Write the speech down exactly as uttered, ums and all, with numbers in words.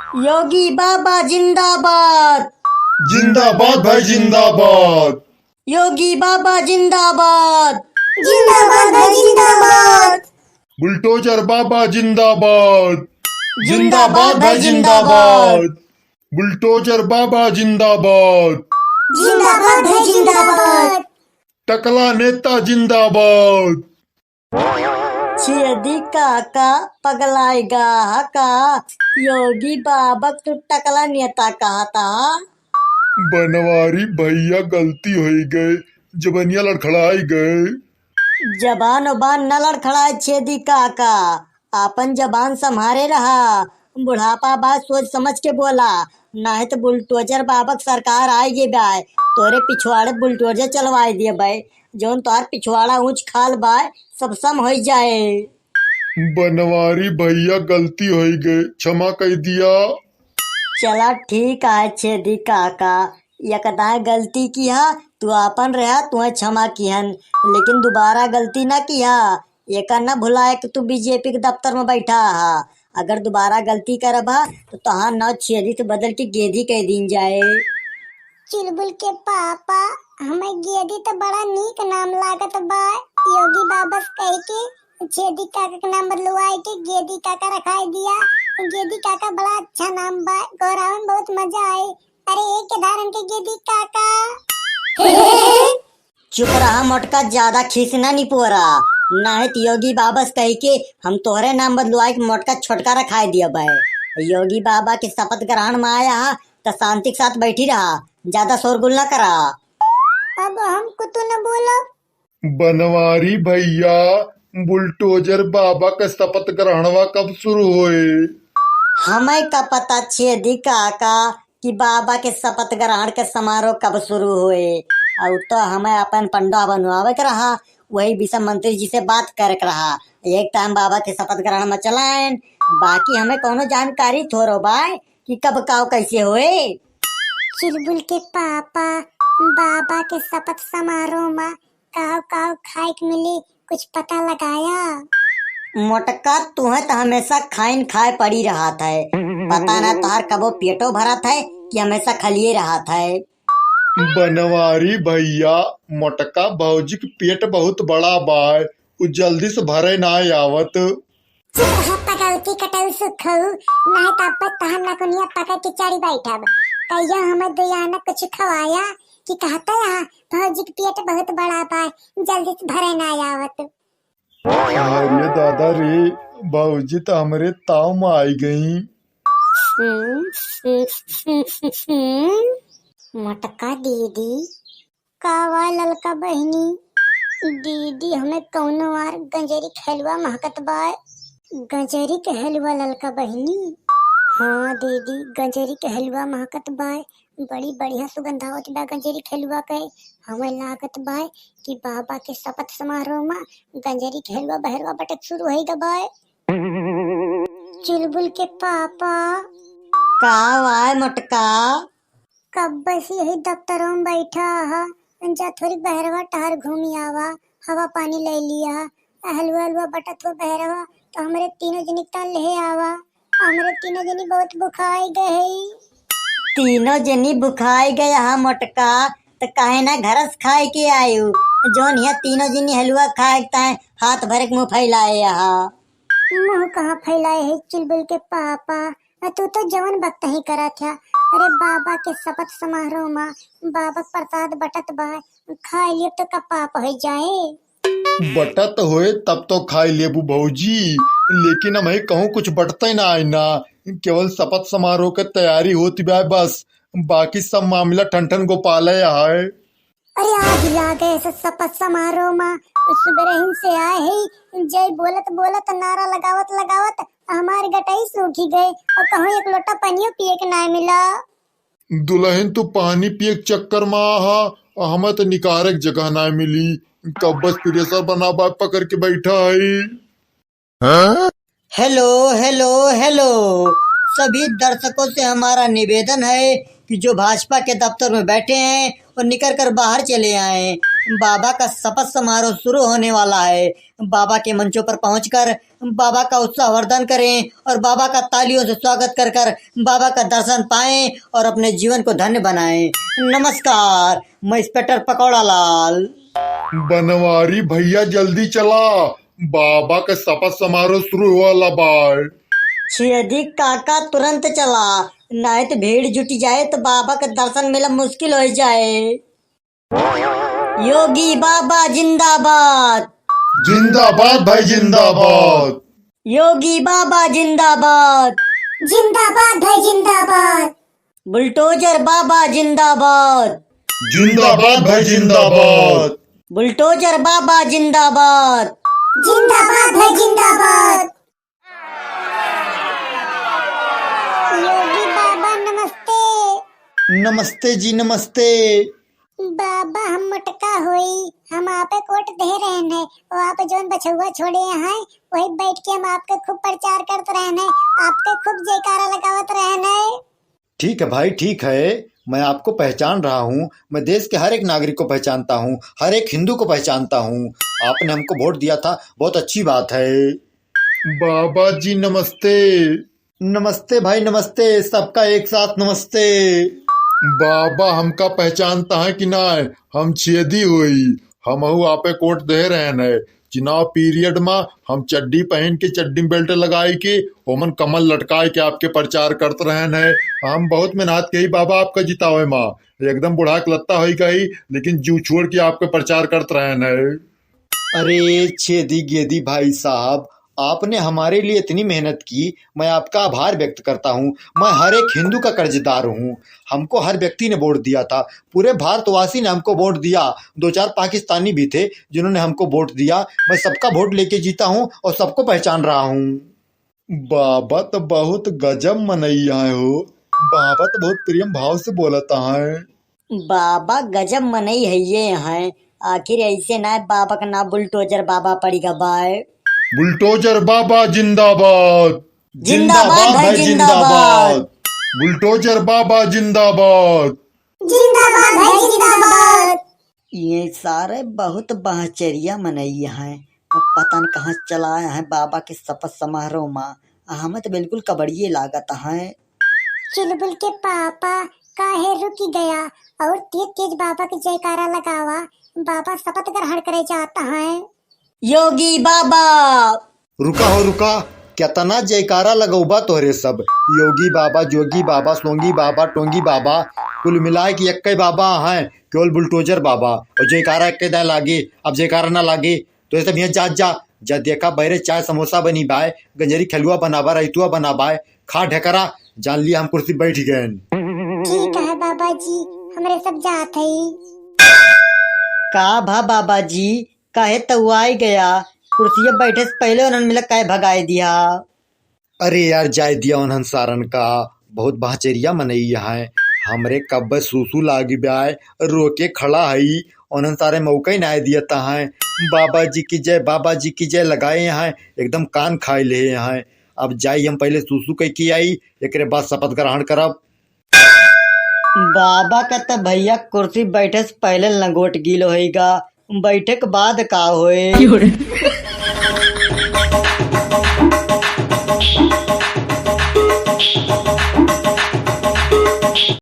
योगी बाबा जिंदाबाद। जिंदाबाद भाई, जिंदाबाद। योगी बाबा जिंदाबाद। जिंदाबाद भाई, जिंदाबाद। बुलडोजर बाबा जिंदाबाद। जिंदाबाद भाई, जिंदाबाद। बुलडोजर बाबा जिंदाबाद। जिंदाबाद भाई, जिंदाबाद। टकला नेता जिंदाबाद। छेदी काका पगलाइगा हा का? योगी बाबा तू टकला नेता कहता। बनवारी भैया, गलती होई गए, जबनिया लड़खड़ाई गए। जबान उबान न लड़खड़ाए छेदी काका, आपन जबान संभारे रहा। बुढ़ापा बा, सोच समझ के बोला, नाहीं तो बुलडोजर बाबा के सरकार आए गे बा, तोरे पिछवाड़े बुलडोजर चलवाए दिए बा। जौन तोहार पिछवाड़ा ऊंच खाल बा, सब सम होई जाए। बनवारी भैया, गलती होई गए, क्षमा कर दिया। चला ठीक है छेदी काका, एक दाएं गलती किहा, तू आपन रहा, तुहे क्षमा किहन, लेकिन दोबारा गलती ना किहा। एका ना भुलाए कि तू बीजेपी के दफ्तर में बैठा हा। अगर दोबारा गलती करबा तो तोहार नाव छेदी से बदल के गेदी कह दीन जाए। चुलबुल के पापा, हमें गेदी तो बड़ा नीक नाम लागत बा। योगी बाबा से कह के छेदी काका के नाम बदलवाए के गेदी काका रखाए दिया। गेदी काका बड़ा अच्छा नाम बा, गोहरावे में बहुत मजा आए। अरे एक के धारन के गेदी काका। चुप रहा मोटका, ज्यादा खीस ना निपोरा, नाहीं तो योगी बाबा से कह के हम तोहरे नाम बदलवाए के मोटका छोटका रखाए दिया बा। योगी बाबा के शपथ ग्रहण में आया हा, तो शांति के साथ बैठी रहा, ज्यादा शोरगुल ना करा। अब हम कुतु न बोलब। बनवारी भैया, बुलडोजर बाबा का शपथ ग्रहणवा कब शुरू होए? हमें का पता छेदी काका कि बाबा के शपथ ग्रहण के समारोह कब शुरू होए। और तो हमें अपन पंडा बनवावे के रहा, वही विषय मंत्री जी से बात करे के रहा। एक टाइम बाबा के शपथ ग्रहण में चलाएन, बाकी हमें कोनो जानकारी थोरो बाय कि कब काव कैसे होए। चुलबुल के पापा, बाबा के शपथ समारोह में काव काव खाए के मिली, कुछ पता लगाया? मोटका, तुहे तो हमेशा खाइन खाए पड़ी रहत है, पता ना तोहार कबो पेटो भरत है कि हमेशा खलिए रहत है। बनवारी भैया, मोटका भौजी के पेट बहुत बड़ा बाय, उ जल्दी से भरे ना आवत। चुप रहा पगलती कटऊ सुखऊ, नाहीं तो अब तोहार नकुनिया पकड़ के चढ़ी बैठब। कहियो हमें दुयाना कुछ खवाया कि कहता यहाँ भौजी के पेट बहुत बड़ा बा, जल्दी से भरे ना आवत। अरे दादा रे, भौजी तो हमरे ताव में आई गई। मोटका दीदी, का वा ललका बहिनी? दीदी, हमें कौनो आर गंजेरी के हलवा महकत बाय। गंजेरी के हलवा ललका बहिनी? हाँ दीदी, गंजेरी के हलवा महकत बाय। बड़ी बढ़िया सुगंध आवत बा गंजेरी के हलवा के। हमें लागत बाय कि बाबा के शपथ समारोह में गंजेरी के हलवा बहरवा बटक शुरू होई ग बाय। चुलबुल के पापा। का वाय मोटका? कब से यही दफ्तरों में बैठा हा, जा थोड़ी बहरवा टहर घूमी आवा, हवा पानी ले लिया, हलवा हलवा बटत हो बहरवा, तो हमरे तीनों जनी का ले आवा, हमरे तीनों जनी बहुत भुखाई गए हई। तीनों जनी भुखाई गए हा मोटका, तो काहे ना घर से खाए के आयु, जौन यहाँ तीनों जनी हलवा खाए के ताए हाथ भरे के मुंह फैलाए हा। मुंह कहाँ फैलाए है चुलबुल के पापा, आ तू तो जवन बकतही करत है। अरे बाबा के शपथ समारोह मा बाबा के प्रसाद बटत बा, खाए लिए तो का पाप हो जाए। बटत होए तब तो खाए लेबू भौजी, लेकिन हमही कहूँ कुछ बटते ना आए ना, केवल शपथ समारोह के तैयारी होती बा बस, बाकी सब मामला ठन ठन गोपाले है। अरे आग लागे से शपथ समारोह मा, सुबरहिन से आए है, जय बोलत बोलत नारा लगावत लगावत हमार गटई सूखी गए और कहूँ एक लोटा पानियो पिए के ना मिला। दुलहिन तू पानी पिए के चक्कर मा आहा, हमें तो निकारे के जगह ना मिली, कब से प्रेशर बना बा पकड़ के बैठा है। हेलो, हेलो, हेलो। सभी दर्शकों से हमारा निवेदन है कि जो भाजपा के दफ्तर में बैठे हैं, वो निकल कर बाहर चले आएं। बाबा का शपथ समारोह शुरू होने वाला है। बाबा के मंचों पर पहुंचकर बाबा का उत्साहवर्धन करें और बाबा का तालियों से स्वागत कर कर बाबा का दर्शन पाएं और अपने जीवन को धन्य बनाएं। नमस्कार, मैं इंस्पेक्टर पकौड़ा लाल। बनवारी भैया, जल्दी चला, बाबा का शपथ समारोह शुरू होवाला बा। छेदी काका, तुरंत चला, नाहीं तो भीड़ जुट जाए तो बाबा का दर्शन मिला मुश्किल हो जाए। योगी बाबा जिंदाबाद। जिंदाबाद भाई, जिंदाबाद। योगी बाबा जिंदाबाद। जिंदाबाद भाई, जिंदाबाद। बुलडोजर बाबा जिंदाबाद। जिंदाबाद भाई, जिंदाबाद। बुलडोजर बाबा जिंदाबाद। जिंदाबाद भाई, जिंदाबाद। योगी बाबा नमस्ते। नमस्ते जी, नमस्ते। बाबा हम मोटका होई, हम आपे वोट दे रहन है, वो आप जौन बछौआ छोड़े हैं, वही बैठ के हम आपके खूब प्रचार करत रहन है, आपके खूब जयकारा लगावत रहन है। ठीक है भाई, ठीक है, मैं आपको पहचान रहा हूँ, मैं देश के हर एक नागरिक को पहचानता हूँ, हर एक हिंदू को पहचानता हूँ। आपने हमको वोट दिया था, बहुत अच्छी बात है। बाबा जी नमस्ते। नमस्ते भाई नमस्ते, सबका एक साथ नमस्ते। बाबा हमका पहचानता है कि ना? हम छेदी होई, हमहू आपे वोट दे रहन है। चुनाव पीरियड मा हम चड्डी पहिन के, चड्डी में बेल्ट लगाई के, ओमन कमल लटकाए के आपके प्रचार करत रहन है। हम बहुत मेहनत कही बाबा आपका जितावे मा, एकदम बुढ़ाक लत्ता होई गई, लेकिन जीव छोड़ के आपके प्रचार करत रहन है। अरे छेदी गेदी भाई साहब, आपने हमारे लिए इतनी मेहनत की, मैं आपका आभार व्यक्त करता हूँ। मैं हर एक हिंदू का कर्जदार हूँ। हमको हर व्यक्ति ने वोट दिया था, पूरे भारतवासी ने हमको वोट दिया। दो चार पाकिस्तानी भी थे जिन्होंने हमको वोट दिया। मैं सबका वोट लेके जीता हूँ और सबको पहचान रहा हूँ। बाबा तो बहुत गजब मनई है हो, बाबा तो बहुत प्रेम भाव से बोलत हैं। बाबा गजब मनई है ये हैं, आखिर ऐसे ना बाबा का नाम बुलडोजर बाबा पड़ी गबाए। बुलडोजर बाबा जिंदाबाद। जिंदाबाद भाई, जिंदाबाद। बुलडोजर बाबा जिंदाबाद। जिंदाबाद भाई, जिंदाबाद। ये सारे बहुत बहचरिया मनई हैं। अब पता न कहाँ चला आए हैं बाबा के शपथ समारोह मा। हमें तो बिल्कुल कबड़िए लागत हैं। चुलबुल के पापा काहे रुकी गया और तेज तेज बाबा के जयकारा लगावा, बाबा शपथ ग्रहण करे जाता है। योगी बाबा। रुका हो रुका, केतना जयकारा लगौबा तोहरे सब। योगी बाबा, जोगी बाबा, सोंगी बाबा, टोंगी बाबा, कुल मिलाए कि एक्के बाबा हैं, केवल बुलडोजर बाबा। और जयकारा एक्के दाएं लागे, अब जयकारा ना लागे तो ये सब यहाँ जा, जा, जा देखा बहरे चाय समोसा बनी बाय, गंजरी खलुआ बनाबा, रैतुआ बनाबाय, खा ढेकरा, जान लिया हम कुर्सी बैठ गए। ठीक है बाबा जी, हमरे सब जात है। का भा बाबा जी, काहे तउआई गया? कुर्सिया बैठे से पहले उन्हन मिला काहे भगाए दिया? अरे यार, जाए दिया उन्हन सारन का, बहुत बहचरिया मनई हैं। हमरे कब्बे सूसू लागी ब्याय, रोके खड़ा हई, उन्हन सारे मौका ही नाय दिया तहां। बाबा जी की जय, बाबा जी की जय लगाए हैं, एकदम कान खाए ले हैं। अब जाई हम पहले सूसू कह के आई, एकरे बाद शपथ ग्रहण करब। बाबा का त भैया कुर्सी बैठे से पहले लंगोट गील होइगा, बैठे के बाद का होए?